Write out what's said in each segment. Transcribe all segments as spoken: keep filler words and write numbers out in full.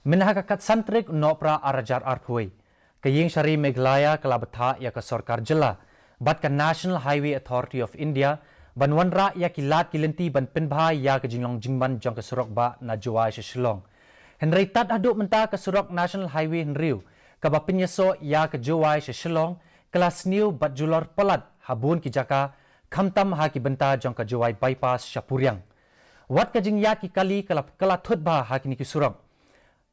Mynha ka khatsan tarik u Nohprah arhajar arphew, ka Ïing Shari Meghalaya ka la bthah ïa ka sorkar jylla bad ka National Highway Authority of India ban wanrah ïa ki lad ki lynti ban pynbha ïa ka jinglong jingman jong ka surok bah na Jowai sha Shillong. Hynrei tad haduh mynta ka surok National Highway hynriew kaba pynïasoh ïa ka Jowai sha Shillong ka la sniew bad julor palat ha bun ki jaka, khamtam ha ki bynta jong ka Jowai Bypass sha Puriang. Wat ka jingïa ki kali ka la, ka la thut bha ha kine ki surok.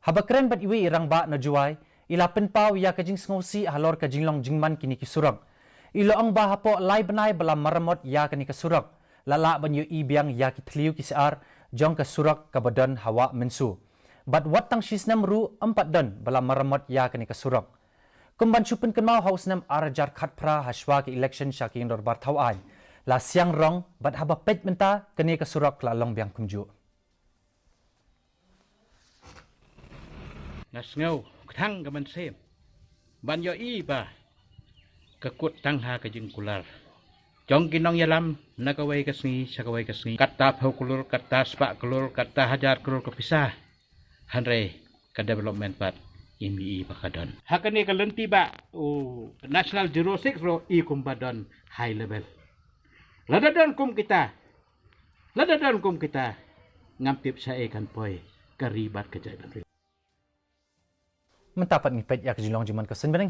Haba kren bad iwei i rangbah na Jowai, i la pynpaw ïa ka jingsngewsih halor ka jinglong jingman kine ki surok. I la ong ba hapoh lai bnai ba la maramot ïa kane ka surok, la lah ban ïohi biang ïa ki thliew ki syiar jong ka surok kaba don ha Wah Mynso. Bad wat tang shi snem ruh ym pat don ba la maramot ïa kane ka surok. Kum ban shu pynkynmaw, ha u snem arhajar khatphra, ha shuwa ka election sha ka Ïing Dorbar Thaw Aiñ, la siang rong, bad haba peit mynta kane ka surok la long biang kumjuh. Nga sngew kthang ka mynsiem ban ïohi ba ka kut tang ha ka jingkular jong ki nongïalam na kawei ka sngi sha kawei ka sngi, katta phew klur, katta spah klur, katta hajar klur ka pisa, hynrei ka development pat im ïohi ba ka don. Ha kane ka lynti ba u National Zero Six ruh i kumba don high level. Lada don kum kita, lada don kum kita, ngam tip shaei kan poi ka ri bad ka jaitbynriew. Mynta pat ngi peit ïa ka jinglong jingman ka suiñ bneng.